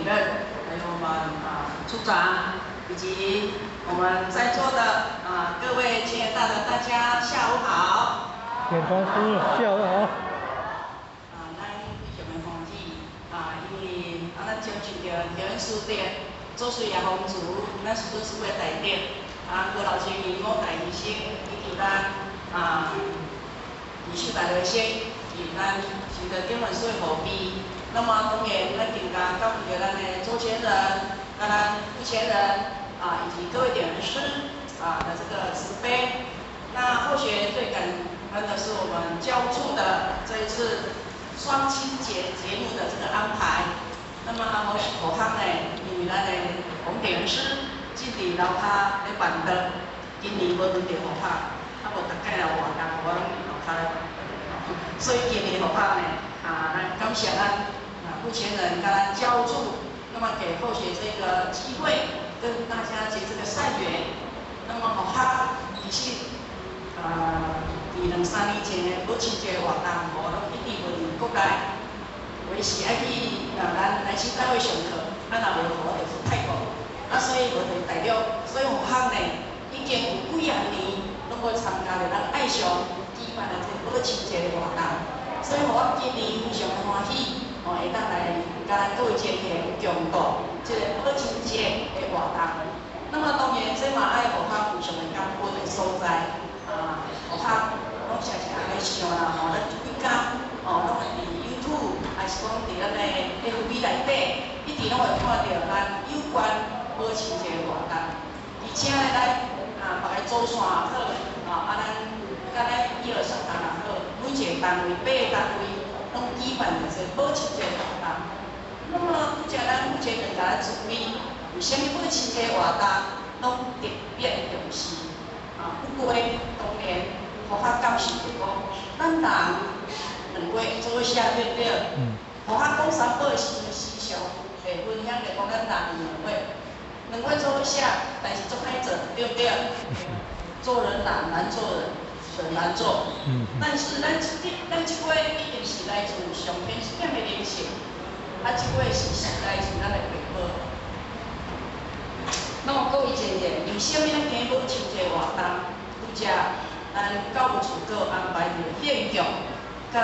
任，還有我們處長，以及我們在座的各位親愛的大家下午好。點傳師下午好。咱非常的歡喜，因為咱接受著天恩師的祖師爺封慈，咱師尊師父的大德，郭老師、吳大醫生，以及咱藝術大學生，以及咱受到點傳師的護庇。那麼當然，咱更加感謝咱的周前人、咱傅前人，以及各位點傳師的這個慈悲。那後學最感恩的是我們教務處的這一次雙親節節目的這個安排。那麼我是何康呢？因為咱的洪點傳師進佇樓跤咧辦桌，今年無輪著何康，無逐擺來活動，我攏佇樓跤咧辦桌，所以今年何康呢，咱感謝咱傅前人佮咱教務處，那麼給後學這個機會，跟大家結這個善緣。那麼何康其實，佇兩三年前的母親節活動，我攏一直無佇國內，有時愛去咱南星大會上課，若無好我就去泰國，所以無佇大陸，所以何康呢，已經有幾仔年攏無參加著咱愛上舉辦的這個母親節的活動，所以予我今年非常的歡喜，會當來佮咱各位前賢共度這個母親節的活動。那麼當然，這嘛愛予較非常的感恩的所在，予較攏常常咧想啦，吼，咱這幾工，攏會佇 YouTube，還是講佇咱的 FB 內底，一直攏會看著咱有關母親節的活動。而且呢，咱別个祖線也好，咱佮咱一二三單也好，每一個單位、八個單位，攏舉辦著這個母親節活動。那麼，拄才咱負責人共咱注意，為啥物母親節活動攏特別重視？不過當然，予較感受著講，咱人2月做伙寫對毋對？予較講三寶的時陣，時常會分享著講咱人2月，2月做伙寫，但是足歹做，對毋對？做人難，難做人，很難做。但是咱這月已經是來自上天點的靈性，這月是來自咱的父母。那麼各位前賢，為啥物咱今母親節活動，拄才咱教務處閣安排一個獻劇，佮咱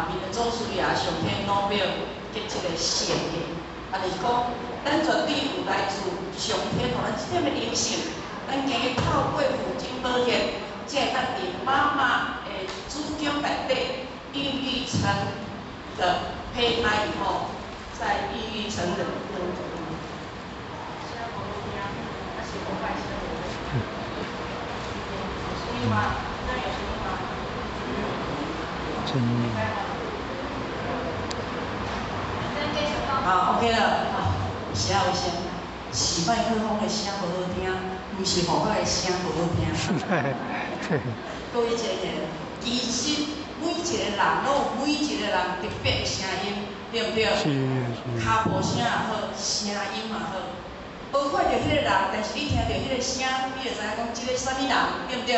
面的祖師爺上天老廟結這個善緣，就是講，咱絕對有來自上天予咱這點的靈性，咱今日透過父親寶血，才會當佇媽媽的子宮內底孕育成的胚胎以後，再孕育成人。聲無好聽，還是無歹聲無？有聲音嗎？這樣有聲音嗎？聲音。好，OK 了。有聲有聲，是麥克風的聲無好聽，毋是予我的聲無好聽。各位前賢，其實每一個人攏有每一個人特別的聲音，對毋對？是是。跤步聲也好，聲音嘛好，無看著彼個人，但是你聽著彼個聲，你就知影講這個啥物人，對毋對？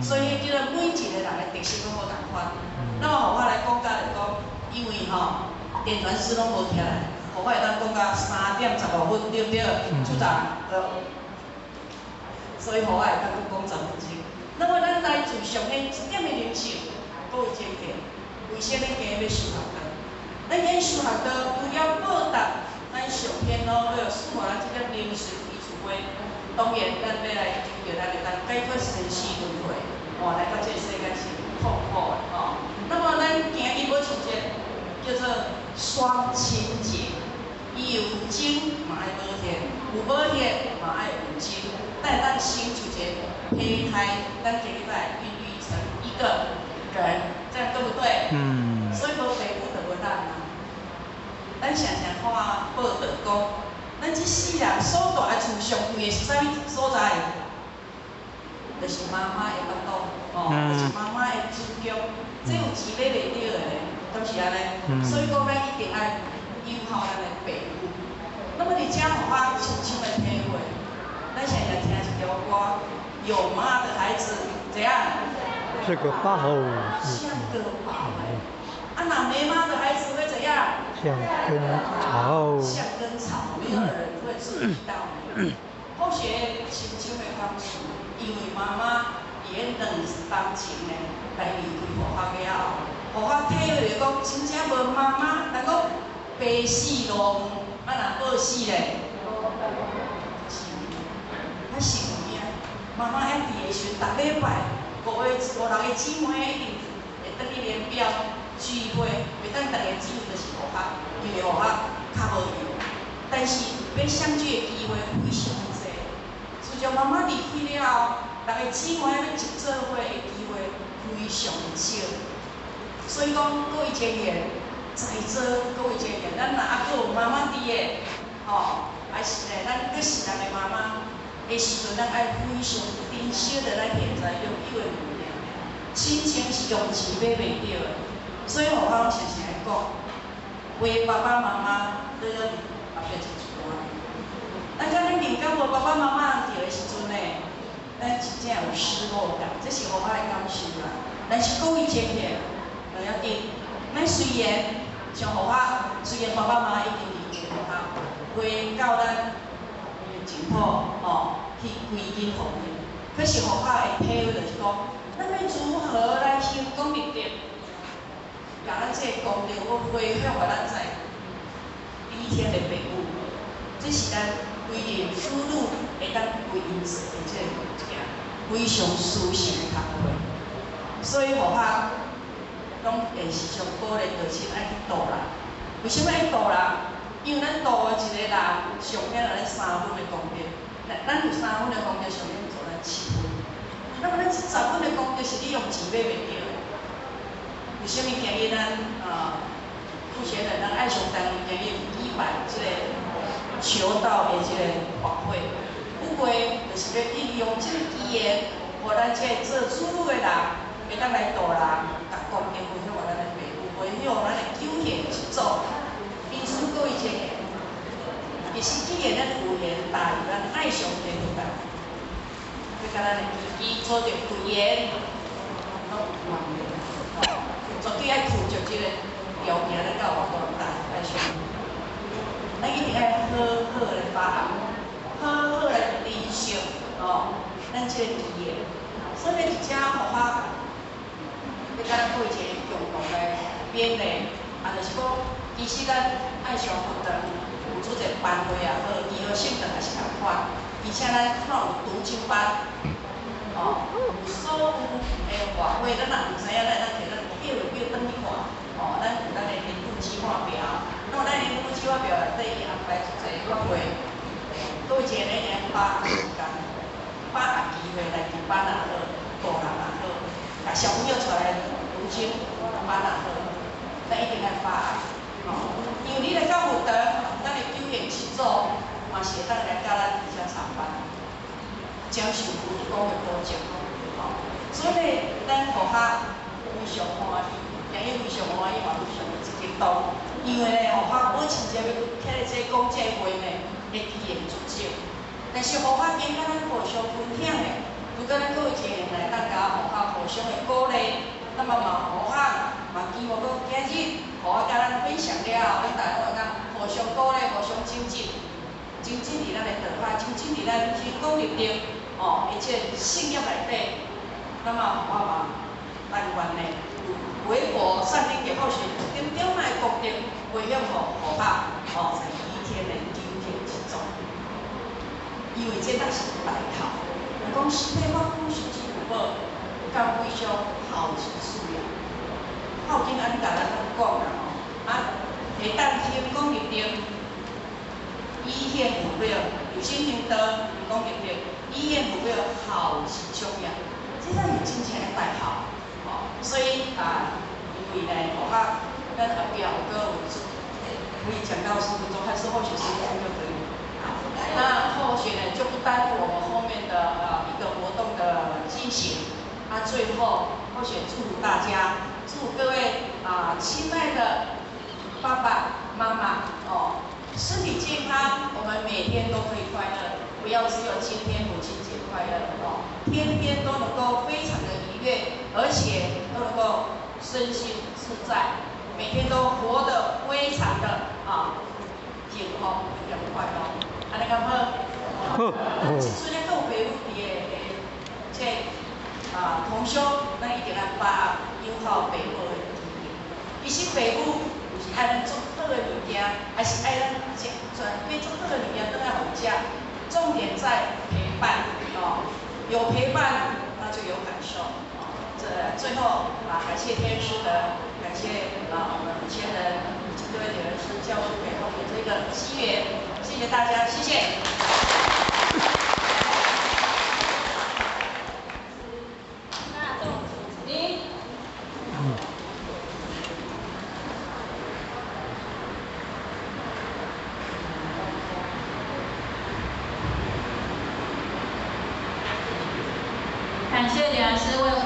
所以這個每一個人的特色攏無仝款。那麼予我來講甲就講，因為吼，點傳師攏無徛來，予我會當講到3點15分，對毋對？處長，對。所以予我會當閣講10分鐘。那麼咱來自上天一點的靈性，各位前賢，為啥物今日欲修學道？咱今日修學道，除了報答咱上天老母賜予咱這點靈性基礎話，當然咱欲來求著咱會當解脫生死輪迴，來到這個世間是痛苦的吼。那麼咱今日母親節叫做雙親節，伊有親嘛愛保血，有保血嘛愛有親，但會當生出一個胚胎，咱今日來孕育成一個人，這樣對不對？嗯。所以無父母就無咱啊。咱常常看報道講，咱這世人所蹛的厝上貴的是啥物所在？就是媽媽的腹肚，就是媽媽的子宮，這有錢買袂著的咧，敢是按呢？所以講，咱一定愛友好咱的父母。那麼佇遮予我深深的體會，咱常常聽一條歌，有媽的孩子怎樣？像個寶。像個寶。若沒媽的孩子會怎樣？橡筋草。橡跟草，沒有人會注意到你。後學深深的感受，因為媽媽佇咧2冬前呢來離開護學了後，予我體會著講，真正無媽媽，人講爸死路遠，啊若母死咧，是，較是有影。媽媽還佇的時陣，逐禮拜五個五六個姊妹一定會轉去聯表聚會，袂當逐个姊妹就是護學，因為護學較無閒。但是欲相聚的機會非常濟。自從媽媽離開了後，逐个姊妹欲集做伙的機會非常少。所以講，各位前緣，在座各位前緣，咱若猶閣有媽媽佇的，吼，還是呢，咱閣是人的媽媽的時陣，咱愛非常珍惜著咱現在擁有的物件。親情是用錢買袂著的，所以我攏常常來講，為爸爸媽媽倒佇後壁一段。咱敢咱認感無爸爸媽媽佇的時陣呢，咱真正有失落感，這是我的感受啦。但是各位前緣，不要緊，咱雖然像予我，雖然爸爸媽媽已經離開予我，袂到咱淨土吼去歸根予𪜶，可是予我的體會就是講，咱欲如何來行功立德，共咱這个功德，閣回向予咱在比天的父母，這是咱為人子女會當為𪜶做的這個物件，非常殊勝的工課。所以予我攏會時常鼓勵父親愛去度人。為啥物愛度人？因為咱度一個人，上免咱3分的功德。咱有三分的功德，上免做咱7分。那麼咱這10分的功德是你用錢買袂著的。為啥物今日咱啊，目前呢，咱愛上單位今日舉辦這個求道的這個法會，不過就是欲利用這個機緣，予咱這個做子女的人，會當來度人，共功德分享予咱的父母，分享咱的九賢七祖。因此各位親愛，其實既然咱有緣踏入咱愛上帝佛堂，欲共咱的基基做著貴緣，攏有關聯，吼，絕對愛負著這個條件，咱才有法度踏入愛上。咱一定愛好好來把握，好好來珍惜，吼，咱這個機緣。所以佇遮予我，欲共咱各位一个共同來勉勵，啊，就是講，其實咱愛上佛堂有組織班會也好，義和聖堂也是仝款，而且咱看有讀經班，哦，有所有的法會，咱若毋知影，咱會當摕咱票表轉去看，哦，咱有咱的年度計劃表，那麼咱年度計劃表內底伊安排一濟法會，各位一個人把握時間，把握機會來入班也好，度人也好，共小朋友帶來讀經班也好，咱一定愛把握，哦，因為你來到佛堂，咱的九賢七祖嘛是會當來佮咱佇遮參班，接受佛光的保證，哦，所以呢，咱予較非常歡喜，今日非常歡喜嘛，非常的激動，因為呢，予較母親節欲起來這講這話呢，的機會足少。但是予較今佮咱互相分享的，如果咱各位前緣來當共予較互相的鼓勵，那麼嘛予較嘛期望講今日予我佮咱分享了後，咱大家攏會當互相鼓勵、互相精進，精進佇咱的道法，精進佇咱成功立德，哦，一切信業內底，那麼我嘛但願呢，有回報善頂結後學點點仔的功德，回向予予較，哦，在比天的九賢七祖。因為這才是大孝。人講實體我講實際有無，敢非常孝之始啊。孝經按呢共咱講啦吼，啊，會當行功立德，以獻福報，有心行道，行功立德，以獻福報，孝之長也。這才是真正的大孝。吼，所以啊，因為呢，予較咱後壁有閣有可以講到10分鐘，還是後續10分鐘就可以。好，那後續呢就不耽誤我們後面的一個活動的進行。啊，最後後續祝福大家，祝各位啊親愛的爸爸媽媽哦，身體健康，我們每天都可以快樂，不要只有今天母親節快樂哦，天天都能夠非常的愉悅，而且都能夠身心自在，每天都活得非常的這陣咧閣有爸母佇的的這啊同修，咱一定愛把握有孝爸母的機會。其實爸母毋是愛咱足好的物件，還是愛咱食買足好的物件轉來予伊食。重點在陪伴，哦，有陪伴那就有感受。這最後啊，感謝天師德，感謝啊我們五千人以及各位點人師教師給我們這個機緣，謝謝大家，謝謝。大眾主持。感謝點燃師為